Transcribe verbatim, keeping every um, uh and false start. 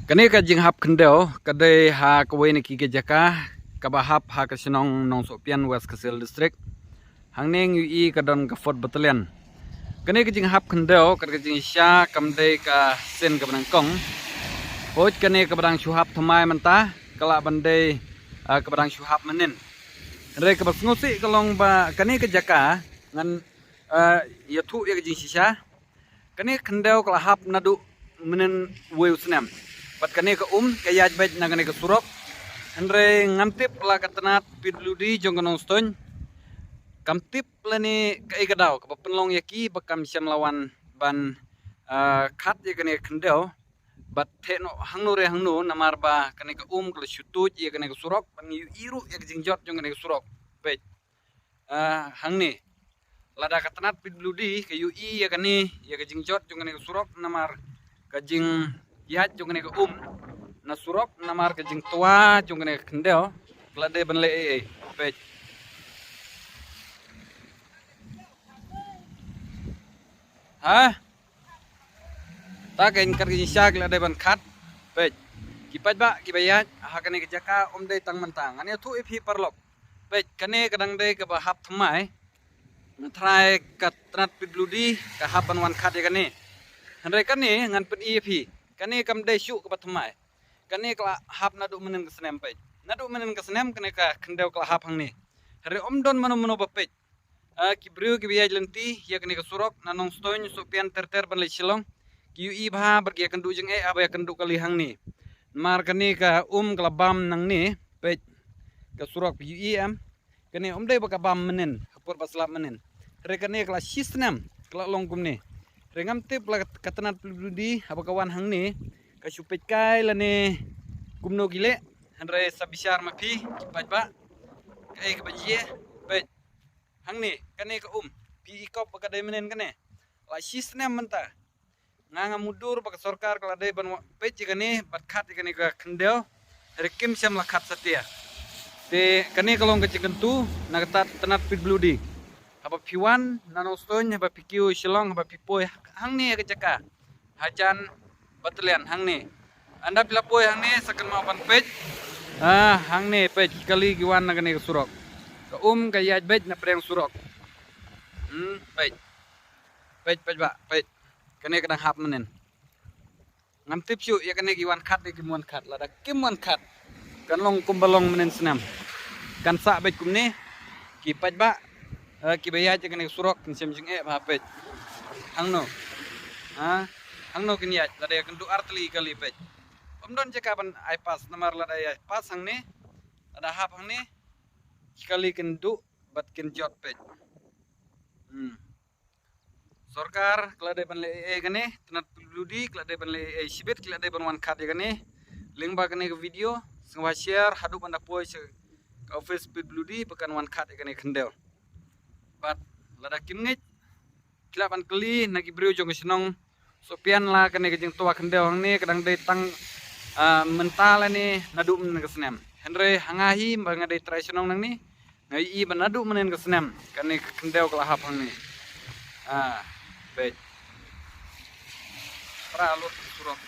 Kane ka jinghap khyndew ka dei ha kawei na ki ka jaka kaba hap ha ka shnong Nongsohpian, West Khasi Hills District. Hangne ngi ïohi ka don ka Fourth Battalion. Kane ka jinghap khyndew, ka dei ka jingshisha, kam dei ka sien kaba nyngkong. Hooid, kane kaba dang shu hap thymmai mynta ka lah ban dei, ah, kaba dang shu hap mynnin. Hynrei kaba sngewsih ka long ba kane ka jaka ngan, ah, ïathuh ïa ka jingshisha. Kane ka khyndew ka la hap naduh mynnin wei u snem. Bad kane ka um ka ïaid beit na kane ka surok. Hynrei ngam tip la ka tnat P W D jong ka Nongstoiñ kam tip lane kaei ka daw kaba pynlong ïa ki ba kam shym la wan ban, ah, khat ïa kane ka khyndew. Bad theh noh hangno re hangno, namar ba kane ka um ka la shu tuid ïa kane ka surok, ban ïohi ruh ïa ka jingjot jong kane ka surok. Peit. Ah, hangne. Lada ka tnat P W D ka ïohi ïa kane, ïa ka jingjot jong kane ka surok, namar ka jingïaid jong kane ka um na surok, namar ka jingtwa jong kane ka khyndew, ka la dei ban leh ei ei. Peit. Ha? Ta ka ïing ka jingshisha ki la dei ban khat. Peit. Ki paidbah kiba ïaid ha kane ka jaka ym dei tang mynta. Ngan ïathuh ïa phi paralok. Peit, kane ka dang dei kaba hap thymmai. Nga tharai ka tnat P W D ka hap ban wan khat ïa kane. Hynrei kane ngan pyni ïa phi. Kane kam dei shuh kaba thymmai. Kane ka la hap naduh mynnin ka snem, peit. Naduh mynnin ka snem kane ka khyndew ka la hap hangne. Hynrei ym don mano mano ba peit. Ah, ki briew kiba ïaid lynti ïa kane ka surok na Nongstoiñ, Sohpian ter ter ban leit Shillong, ki ïohi bha bad ki ïakynduh jingeh haba ïakynduh kali hangne. Namar kane ka um ka la bam nangne, peit, ka surok, phi ïohi em. Kane ym dei ba ka bam mynnin, ha por ba slap mynnin. Hynrei kane ka la shi snem ka la long kumne. Hynrei ngam tip la ka tnat P W D haba ka wan hangne ka shu peit kai lane kumno ki leh. Hynrei sa bishar ma phi ki paidbah kaei kaba jia. Peit. Hangne, kane ka um. Phi i kop ba ka dei mynnin kane. La shi snem mynta. Nga ngam mutdur ba ka sorkar ka la dei ban wa-, peit ïa kane, bad khat ïa kane ka khyndew. Hynrei kim shym la khat satia. Te kane ka long ka jingkyntu na kata tnat P W D. Haba phi wan na Nongstoiñ, haba phi kiew Shillong, haba phi poi hangne ïa ka jaka. Hajan Battalion hangne. Ynda phi la poi hangne sa kynmaw ban peit. Ah, hangne peit, ki kali ki wan na kane ka surok. Ka um ka ïaid beit na pdeng surok. Hmm, peit. Peit, peit bah, peit. Kane ka dang hap mynnin. Ngam tip shuh ïa kane ki wan khat ne kim wan khat, lada kim wan khat. Kan long kumba long mynnin snem. Kan sah beit kumne. Ki paidbah, eh, kiba ïaid ïa kane ka surok kin shem jingeh bha, peit. Hangno. Ha? Hangno kin ïaid, lada ïakynduh artylli kali, peit. Ym don jaka ban ai pass, namar lada ïai pass hangne, lada hap hangne, ki kali kin duh bad kin jot, peit. Hmm. Sorkar ka la dei ban leh ei ei kane, tnat P W D ka la dei ban leh ei ei shibit, ki la dei ban wan khat ïa kane. Lyngba kane ka video, sngewbha share haduh ban da poi sha ka office P W D ba kan wan khat ïa kane khyndew. Bad lada kim ngeit, ki lah ban kylli na ki briew jong ka shnong Sohpian la kane ka jingtwa khyndew hangne ka dang dei tang, ah, mynta lane naduh mynnin ka snem. Hynrei ha nga hi ba nga dei trai shnong nangne, nga ïohi ba naduh mynnin ka snem kane ka khyndew ka la hap hangne. Ah, peit. Pra lut surok.